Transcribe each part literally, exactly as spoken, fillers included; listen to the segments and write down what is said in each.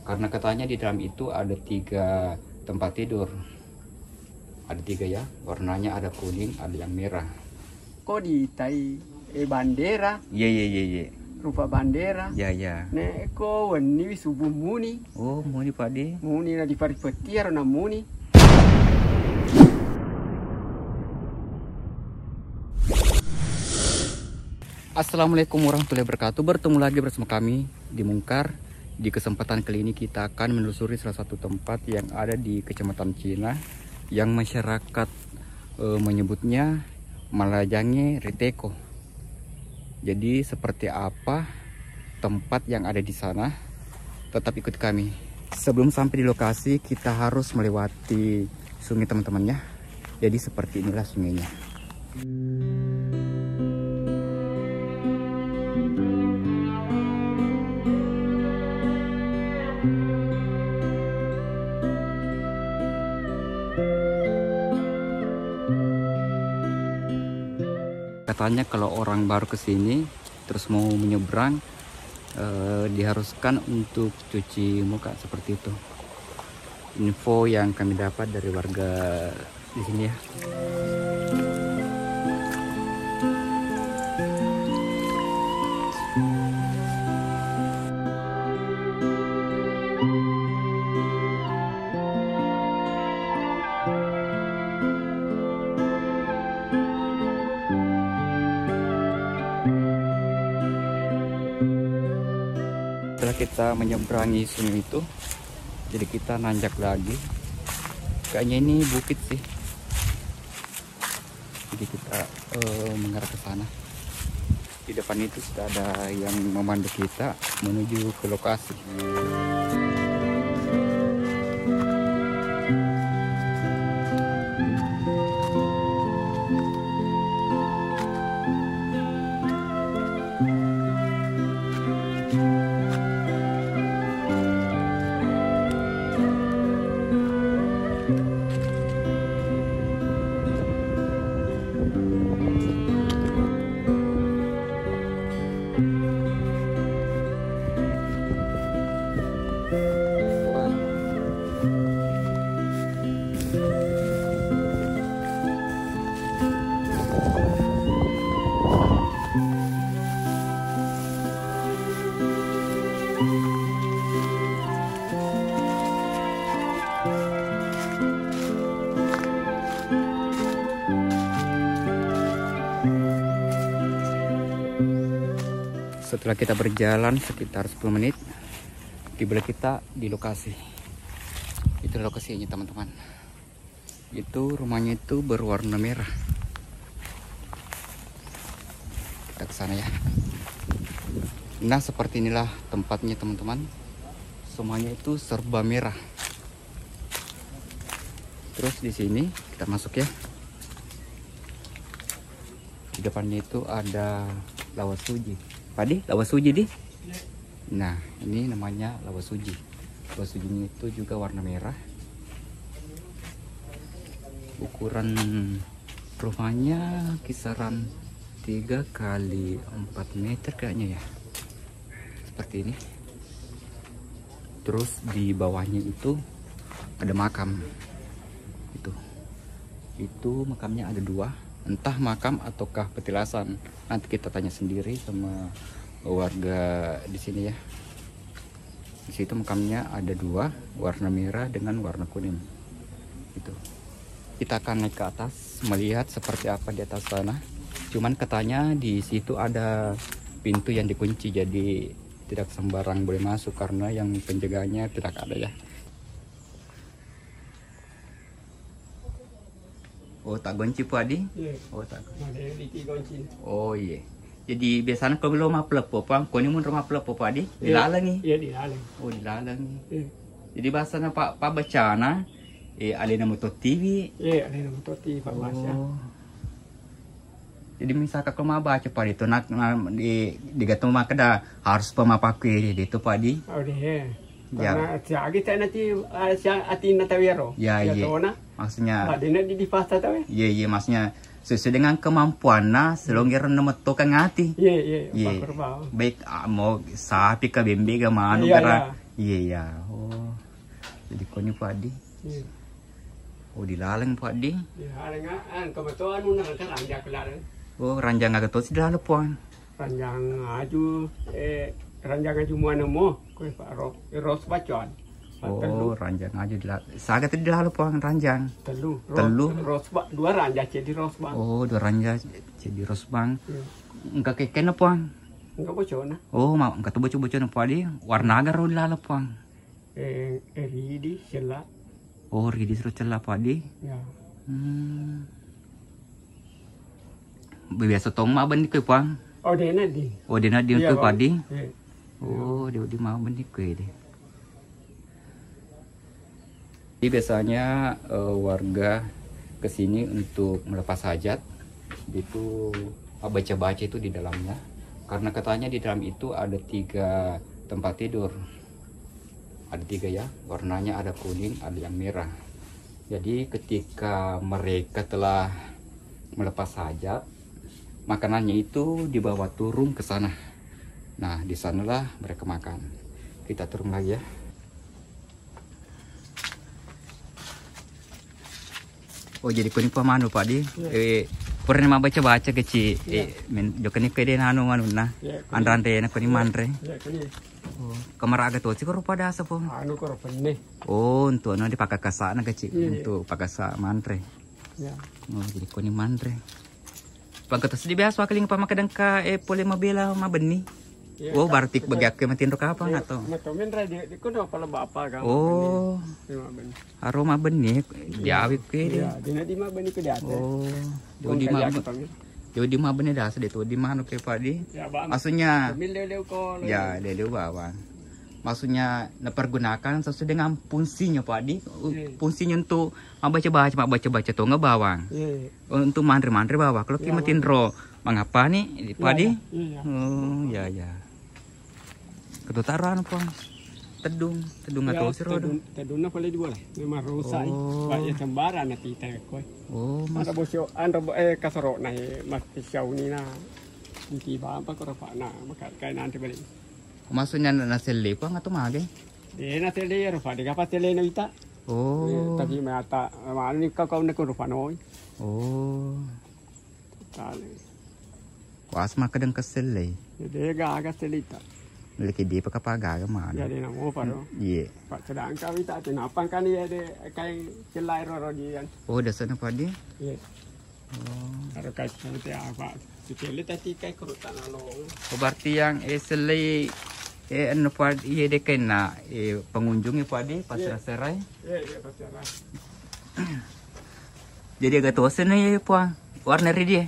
Karena katanya di dalam itu ada tiga tempat tidur. Ada tiga ya, warnanya ada kuning, ada yang merah. Ko ditai, eh, bandera. Iya, iya, iya, iya. Rupa bandera. Iya, iya. Ne ko wenni wi subuh muni. Oh, muni, Pak De. Muni na di paripetti aro na muni. Assalamualaikum warahmatullahi wabarakatuh. Bertemu lagi bersama kami di Mungkar. Di kesempatan kali ini kita akan menelusuri salah satu tempat yang ada di Kecamatan Cina yang masyarakat, eh, menyebutnya Malajange Riteko. Jadi seperti apa tempat yang ada di sana? Tetap ikuti kami. Sebelum sampai di lokasi, kita harus melewati sungai, teman-teman, ya. Jadi seperti inilah sungainya. Katanya kalau orang baru ke sini terus mau menyeberang, eh, diharuskan untuk cuci muka seperti itu. Info yang kami dapat dari warga di sini ya. Setelah kita menyeberangi sungai itu, jadi kita nanjak lagi. Kayaknya ini bukit sih. Jadi kita, eh, mengarah ke sana. Di depan itu sudah ada yang memandu kita menuju ke lokasi. Setelah kita berjalan sekitar sepuluh menit, tiba kita di lokasi. Itu lokasinya, teman-teman. Itu rumahnya itu berwarna merah. Kita ke sana ya. Nah, seperti inilah tempatnya, teman-teman. Semuanya itu serba merah. Terus di sini kita masuk ya. Di depannya itu ada Lawasuji. Padi, Lawasuji di? Nah, ini namanya Lawasuji. Lawasujinya itu juga warna merah. Ukuran rumahnya kisaran tiga kali empat meter kayaknya ya. Seperti ini. Terus di bawahnya itu ada makam. Itu. Itu makamnya ada dua. Entah makam ataukah petilasan. Nanti kita tanya sendiri sama warga di sini ya. Di situ makamnya ada dua, warna merah dengan warna kuning. Itu. Kita akan naik ke atas, melihat seperti apa di atas sana. Cuman katanya di situ ada pintu yang dikunci, jadi tidak sembarang boleh masuk karena yang penjaganya tidak ada ya. Oh, tak gonci, Pak Adi? Iya. Oh, tak. Nah, dia di tiga gonci. Oh, iya. Jadi biasanya kalau lo mappeleppo, Pak, koni mun mappeleppo, Pak Adi? Iya. Dilalengi? Iya, dilaleng. Oh, dilalengi. Iya. Jadi bahasanya Pak, Pak Becana, eh, alena mutottiwi. Iya, alena mutottiwi, Pak Mas, ya. Oh. Jadi misalkan kalau mau baca pada itu, nak, nak di, digatung makkeda harus pemapakui itu, Pak Adi. Oh, iya. Ya. Karena siagi saya nanti, eh, siang atinna tawero. Ya, iya. Tona. Maksudnya. Adena di, di pasar tawe. Iya, iya, maksudnya sesuai dengan kemampuanna, selonggeranna metto kan ati. Iya, iya, iya. Baik, ah, mau sapi ke bembe ke manu iya, gara. Iya. Iya, iya. Oh. Jadi koni Pak Di. Iya. Oh, dilaleng Pak Di. Dilaleng, ah, engka mato anu na, kan ranjang ku laleng. Oh, ranjang aga tosi dilaleng, Puang? Ranjang aju, eh, ranjang aju muane mo, kue Pak Ro-, Ros Bacuan. Pak, oh, tellu. Ranjang aju dilaleng. Saga tadi dilaleng, Puang, ranjang? Tellu. Ro-, tellu. Rosba-, dua ranjang ceddi Rosbang. Oh, dua ranjang ceddi Rosbang. Iya. Engka kekena, Puang? Engka bocona. Oh, ma-, engka tu boco-bocona, Puang, di. Warna aga ro dilaleng, Puang? Eh, eh, ridi, cella. Oh, ridi suro cella, Pak Di. Ya. Hmm. Biasa tong mabbenni kue, Puang? Oh, dena di. Oh, dena di. Iya, kue, Pak Di. Iya. Oh, dia di mabbenni kue di. Jadi biasanya, eh, warga ke sini untuk melepas hajat, itu baca-baca itu di dalamnya. Karena katanya di dalam itu ada tiga tempat tidur. Ada tiga ya, warnanya ada kuning, ada yang merah. Jadi ketika mereka telah melepas hajat, makanannya itu dibawa turun ke sana. Nah, di sanalah mereka makan. Kita turun lagi ya. Oh, jadi koni pamanu, Pak Di? Iya. Eh, purani mabbaca-baca kecil. Iya. Eh, men-, jokani kede nanu manunna. Iya, koni. Anre-anrena koni manre. Iya, koni. Oh, kamaraga tosi koro padasa, Puang? Anu koro penne. Oh, untuk anu dipakakasana kecil. Iya, iya. Untuk pakasa manre. Iya. Oh, jadi koni manre. Pangkatasi biasa wakaling pamakkedengka, eh, pole mabela mabenni. Iya, oh, Kak. Berarti bagi aku matinro kapang atau? Matomen ra di, di kono pala bapa kan. Oh. Mabenni. Mabenni. Aro mabenni, iya. Diawi ke. Iya, dina di mabenni ke diate. Oh. Jadi mabenni dasa de tu, di manu ke, Pak Di? Ya, Bang. Maksudnya, ya, leu-leu bawang. Maksudnya, napergunakan sesuai dengan fungsinya, Pak Di. Iya. Fungsinya untuk mabbaca-baca, mabbaca-baca tonga bawang. Iya, iya. Untuk manre-manre bawang. Kalau ki matinro, mangapa ni, Pak Di? Iya, iya. Oh, iya, iya. Kedo taro anu, Puang. Teddung, teddung atau siro. Teddung, teddungna pale dibola. Memang rusak. Oh. Pak, ya, sembarang nanti teh koi. Oh, ada bosok, anda bo-, eh, kasorokna, eh, mas pisau ni na. Inti bapa koro Pak na, maka kai nanti balik. Maksudnya na-, naselle, Puang, atau mage? Eh, naselle ya, rupa, de, apa selle na ita? Oh. Eh, tapi mata, mana ni kau, kau nak rupa noi. Oh. Tale. Kuas makkeda engka sellei. Jadi gaga selita. Leki dia pakai pagaga mana? Jadi namo paro. Iya. Pak sedangkan kita tenapang kan iya de kain celai roro dian. Oh, dasarnya Pak Di? Iya. Oh. Kalau kain seperti apa? Sekali tadi kain keruk tanah lo. Oh, berarti yang, eh, sellei, eh, anu Pak Di, iya de kena, eh, pengunjungnya Pak Di pas serai. Iya, iya, pas serai. Jadi aga tosenna iye, Puang, warna ri dia?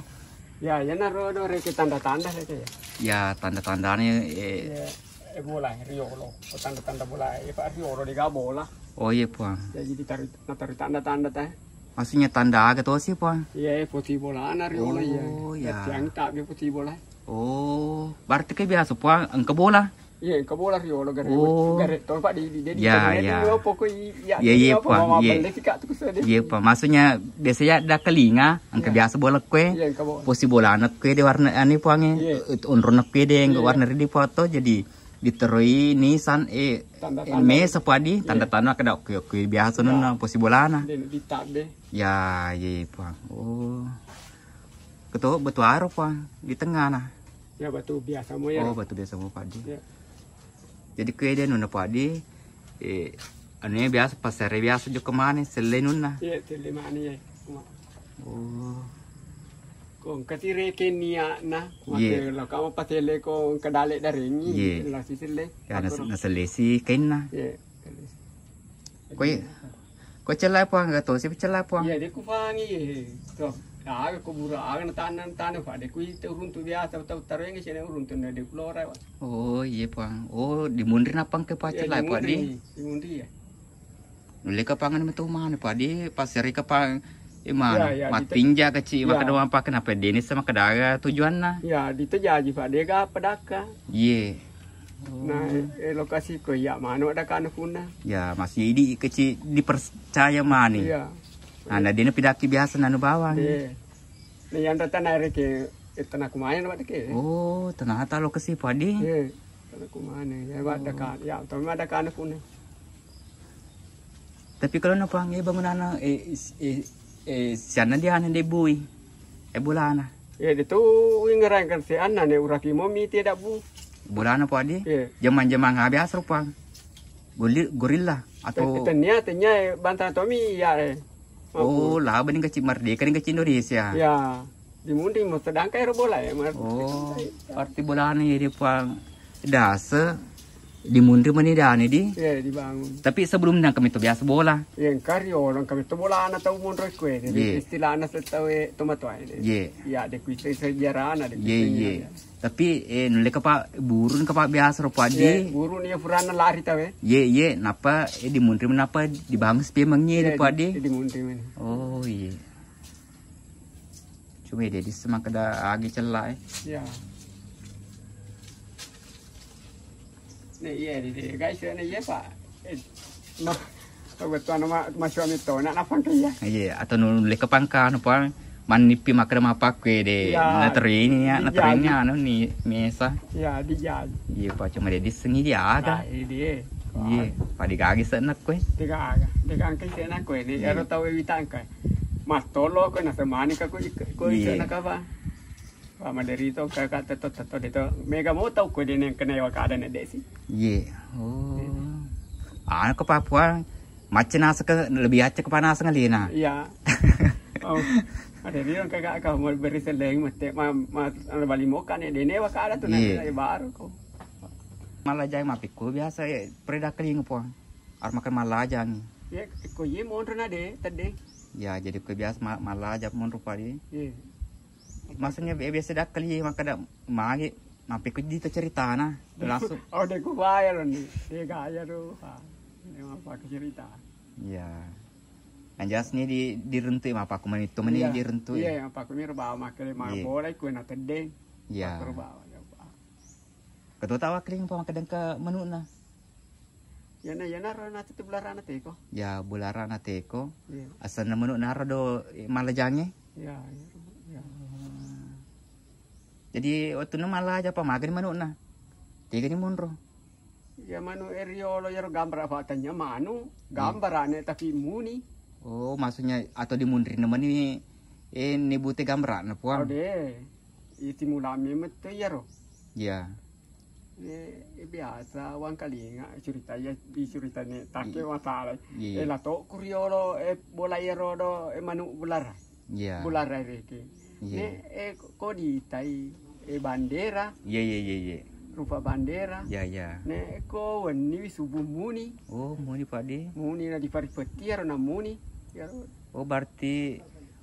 Ya, iyanaro do reke tanda-tanda reke ya. Ya, tanda-tandanya, eh. Ya, eh, bola, riolo. Oh, tanda-tanda bola, eh, Pak, riolo dega bola. Oh, iya, Puang. Ya, jadi tarik, natarik tanda-tanda teh. Maksudnya tanda aga tosi, Puang? Iya, eh, poti bolana riolo, iya. Oh, ya. Siang tak dia poti bola. Oh, berarti ke biasa, Puang, engka bola? Iya, engka bola riolo gare. Oh. Gare to, Pak, di, di, di, ya, ya. Iya, iya, Puang. Iya, Pak. Maksudnya biasanya ada kelinga, engka biasa bola kue. Iya, engka bola. Posi bolana kue di warna anu, Puang, eh. Iya. Onrona kue de, engka warna ridi foto, jadi diteroi nisan, eh, tanda-tanda. Mesa Pak Di, tanda-tanda kada oke, oke, biasa nona posi bolana. Di, di tabbe. Ya, iya, Puang. Oh. Keto batu aro, Puang, di tengah na. Ya, batu biasa mo ya. Oh, batu biasa mo, Pak Di. Ya. Jadi kue de nuna, Pak Di, eh, anu ya biasa, pasere biasa jokka mane, selle nuna. Iya, selle mane ya. Oh. Ko engka si reke niatna, iya. Mate lo kamu paselle ko engka dale darengi, iya. Lasi selle. Ya, nas-, naselle si kainna. Iya. Koi, ko cellai, Puang, ga tosi cellai, Puang? Iya, de ku fangi. To, aga ko bura, aga na tanah, tanah, Pak, de ku itu runtu biasa, tau taruh yang sini runtu na de ku lora, Pak. Oh, iya, Puang. Oh, di munri napang ke pacellai, Pak, di? Iya, di munri, di munri, ya. Nulle ka pangan metu mana, Pak, di pasir ka pang, eh, mana? Iya, iya, matinja kecil, iya. Maka doang pakai apa, Denis sama kedaga tujuanna? Iya, ditejaji, Pak, de ga pedaka. Iya. Nah, eh, lokasi ko iya manu ada kana punna. Ya, masih di kecil dipercaya mani. Iya. Nah, dia pidaki biasa nanu bawang. Iya. Nah, yang datang naik ke, eh, tanah kumayan, Pak, ke. Oh, ternyata lokasi Pak di. Iya. Kumane, ya, wadda ka-, ya, tapi wadda kana pune. Tapi kalau na Puang, eh, bangunana, eh, is-, eh, eh, sianna dia ane debui. Eh, bolana. Ya, itu ingerang kan si anna ne uraki momi tidak bu. Bolana Puang di. Iya. Jaman-jaman ha biasa Puang. Goli-, gorilla atau tenia, tenia, eh, bantang tomi ya, eh. Oh, laba ni kecil merdeka ni kecil Indonesia. Ya. Di Munri mo sedangkan ero bola ya, Mar. Oh, berarti bolana ya dia Puang dasa di Munri mani dani di. Iya, dibangun. Tapi sebelumnya kami tu biasa bola. Iya, engka riolo kami tu bolana tau monro kue. Jadi istilahna setawe tomatoa ini. Iya. Iya, de kuise sejarahna, de kuise. Iya, iya. Tapi, eh, nulle kapa burun kapa biasa ro Puang di. Iya, burun iya furana lari tawe. Iya, iya, napa, eh, di Munri napa dibangun sepemengngi di Puang di. Iya, di Munri mana. Oh, iya. Cuma dia di semak ada agi celak, eh. Ya. Nah, iya, di, di, guys, nah, iya, Pak. Eh, ma-, kebetulan ma-, masuk ami to, nak apa ke ya? Iya, atau nulle ke pangka, apa? Manipi makan apa kue deh. Iya. Nah, terini ya, nah, terini anu nih, mesa. Ya, di jalan. Iya, Pak, cuma dia di sini dia ada. Ah, ini dia. Iya, Pak, digagi senek kue. Tiga, tiga angka senek kue, ini, iya, kalau tahu witangka. Mattolo ko nasemani ka ko ik-, ko isana kapa. Wa maderito ka, ka tetto, tetto deto. Mega mo tau ko dene kena wa kada ne desi. Iye. Oh. Anu ke Papua, macce naseng ke, lebih acce kepanaseng alena. Iya. Oh. Ada dia ka, ka, ka mau beri seleng mete ma, ma, anu bali moka ne dene wa kada tu na baru ko. Malajang mapikku biasa ya, preda keling po. Ar makan malajang. Ya, ko ye monro na de, tedde. Ya, jadi ko biasa ma-, malajang monro padi. Iya. Maksudnya, eh, biasa dakkali makkeda magi, mampekko dita ceritana langsung. Oh, de ku bayar ni. De gaya tu. Ha. Memang pakai cerita. Iya. Yang jelas ni di, direntui mapakku menitto meni direntui. Iya, yang pakku mi bawa makkeda ma bola ku na tedde. Iya. Pakku bawa ya. Ketua tawa keling pa makkeda ke menuna. Yana, yana ro na tete bularana teko. Ya, bularana teko. Iya. Asanna manu naro do, eh, malajange. Ya, ya, ya. Jadi, wettunna malaja pa magani manukna. Tegani monro. Ya, manu eriolo yaro gambara fa tanya manu, gambarane tapi muni. Oh, maksudnya atau di munrinna mani, eh, ni bute gambarana, Puang. Oh, de. Iti mulame metto yaro. Iya. Eh, eh, biasa wangkalinga cerita ya, di cerita ne take masalah. Iya. Eh, la to kuriolo, eh, bola ero do, eh, manu bulara. Iya. Bulara reke. Iya. Ne, eh, ko, ko ditai, eh, bandera. Iya, iya, iya, iya. Rupa bandera. Iya, iya. Ne, ko wenni wi subuh muni. Oh, muni pade. Muni na di paripeti ero na muni. Ya. Oh, berarti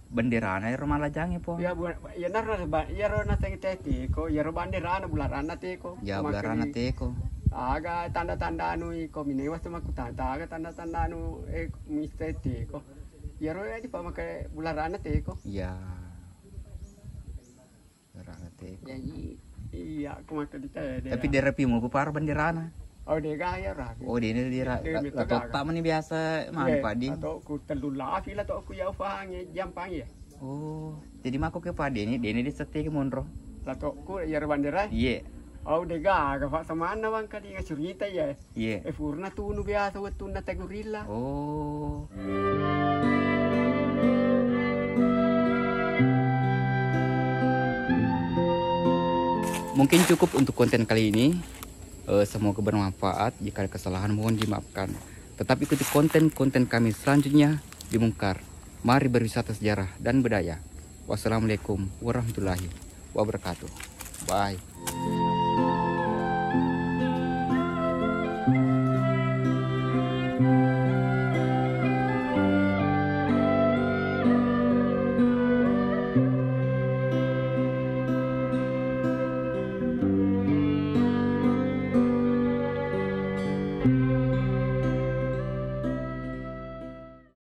benderana ero malajange, Puang. Ya, bu-, ya, naro na ba-, iyaro na teng teko, iyaro banderana bularana teko. Ya, bularana teko. Aga tanda-tanda anu iko minewa sama kutanta, aga tanda-tanda anu, eh, miste teko. Iyaro ya dipamake bularana teko. Ya. Bularana teko. Jadi, iya, aku makan di teh. Tapi derapi mau ku paro benderana. Oh, de gaya ra. Oh, de ini di ra-, ra-, totta mani biasa mani padi. Atau ku telu lafi la to ku ya ufange jampang ya. Oh, jadi mako ke padi ni, de ini di sette ke monro. La to ku ya bandera. Iya. Oh, de gaga fa samanna bang kali ngacurita ya. Iya. Eh, furna tunu biasa wettunna tegurilla. Oh. Mungkin cukup untuk konten kali ini. Eh, semoga bermanfaat. Jika ada kesalahan, mohon dimaafkan. Tetap ikuti konten-konten kami selanjutnya di Mungkar. Mari berwisata sejarah dan budaya. Wassalamualaikum warahmatullahi wabarakatuh. Bye.